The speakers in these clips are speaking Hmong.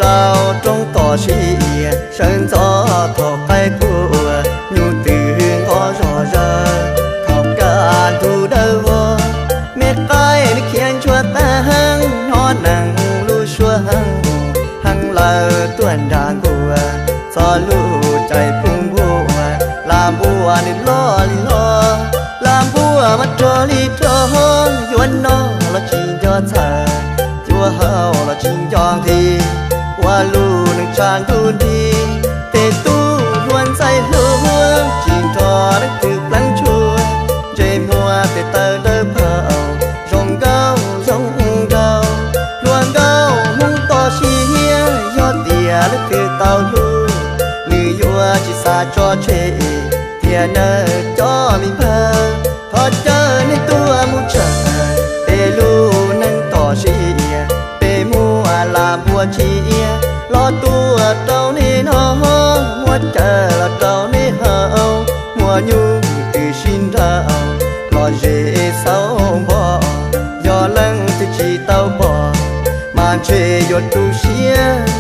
Rau roob tom sib iav sawv ntxov thaum qaib puag, nyuj twm nqov zog zawg thaum kaj ntug dawb vog. Me qaib nws khiav ntsuag tag heev, hnov neeg lub suab heev, heev lawm tuaj nram nkuaj, txog lub caij pub npuaj, lam npuaj nws loj li loj, lam npuaj mas rog li rog, yuav noj los tsis nco txhawj, yuav haus los tsis nco nqhis, ua lub neej tshav ntuj nrig, tes tub hluas ntxhais hluas tsis nrog leej twg pleev tshuaj, ntsej muag tes taw dawb paug, zoo nkauj zoo nraug, hluas nkauj Hmoob toj siab, yog tias leej twg tau hlub, nws yuav tsis xav tso tseg, thiab nawb cov me npawg, thov caw nej tuaj mus tshawj peb lub neej tom sib iav, peb muaj lam npuaj tshiab los tuaj rau nej noj, muab cawv los rau nej haus, muaj nyuj twm sib nraus los zem xauv npo, yog leej twg tsis tau pom mas ntshe yuav tu siab.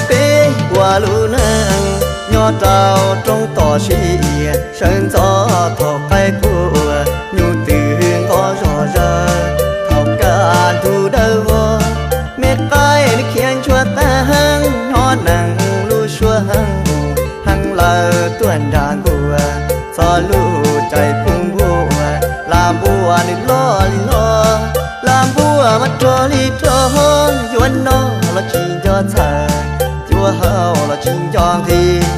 Peb ua lub neej nyob rau roob tom sib iav, sawv ntxov thaum qaib puag, nyuj twm nqov zog zawg thaum kaj ntug dawb vog. Me qaib nws khiav ntsuag tag heev, hnov neeg lub suab heev, heev lawm tuaj nram nkuaj, txog lub caij pub npuaj, lam npuaj nws loj li loj, lam npuaj mas rog li rog, yuav noj los tsis nco txhawj, yuav haus los tsis nco nqhis,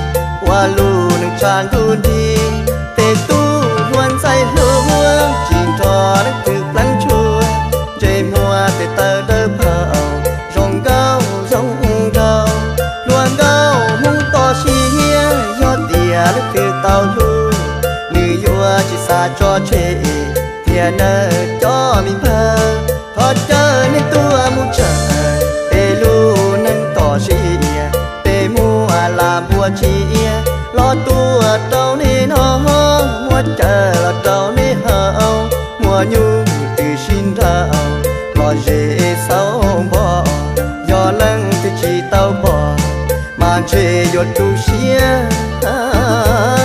ua lub neej tshav ntuj nrig, tes tub hluas ntxhais hluas tsis nrog leej twg pleev tshuaj, ntsej muag tes taw dawb paug, zoo nkauj zoo nraug, hluas nkauj Hmoob toj siab, yog tias leej twg tau hlub, nws yuav tsis xav tso tseg, thiab nawb cov me npawg, thov caw nej tuaj mus tshawj peb lub neej tom sib iav, peb muaj lam npuaj tshiab los tuaj rau nej noj, muab cawv los rau nej haus, muaj nyuj twm sib nraus los zem xauv npo, yog leej twg tsis tau pom mas ntshe yuav tu siab.